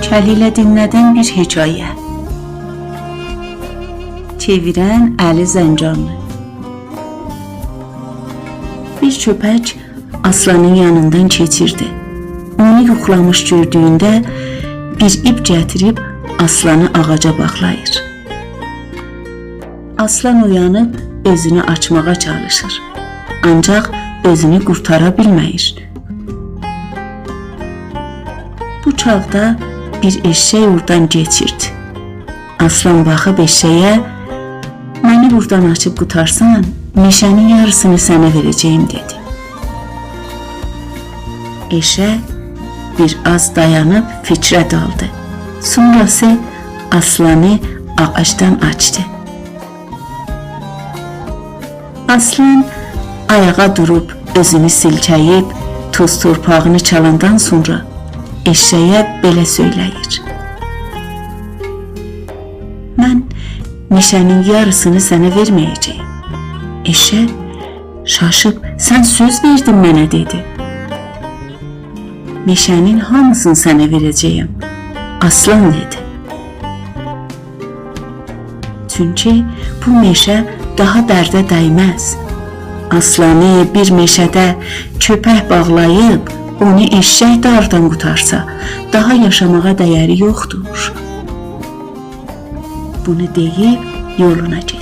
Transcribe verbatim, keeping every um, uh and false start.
خلیل دینمه‌دن بیر حکایه. چئویرن علی زنجانلی. بیر کؤپک آسلانین یانیندان کئچیردی. اونو یوخلامیش گؤردویونده بیر ایپ گتیریب آسلانی آغاجا باغلاییر. آسلان اویانیب اؤزونو آچماغا چالیشیر. آنجاق اؤزونو قورتارا بیلمه‌ییر. بو چاغدا بیر ائششک اورادان کئچیردی. آسلان باخیب ائششه‌یه: «منی بورادان آچیب قوتارسان، مئشه‌نین یاریسینی سنه وئره‌جه‌یم»، دئدی. ائششک بیر آز دایانیب فیکره دالدی. سونراسی آسلانی آغاجدان آچدی. آسلان آیاغا دوروب، اؤزونو سیلکه‌ییب، توز تورپاغینی چالاندان سونرا ائششه‌یه بئله سؤیله‌ییر: «من مئشه‌نین یاریسینی سنه وئرمه‌یه‌جه‌یم.» ائششک شاشیب: «سن سؤز وئردین منه»، دئدی. «مئشه‌نین هامیسینی سنه وئره‌جه‌یم»، آسلان دئدی. «چونکی بو مئشه داها درده دیمز. آسلانی بیر مئشه‌ده کؤپک باغلاییب، اونو ائششک داردان قوتارسا، داها یاشاماغا دیری یوخدور.» بونو دئییب یولونا گئتدی.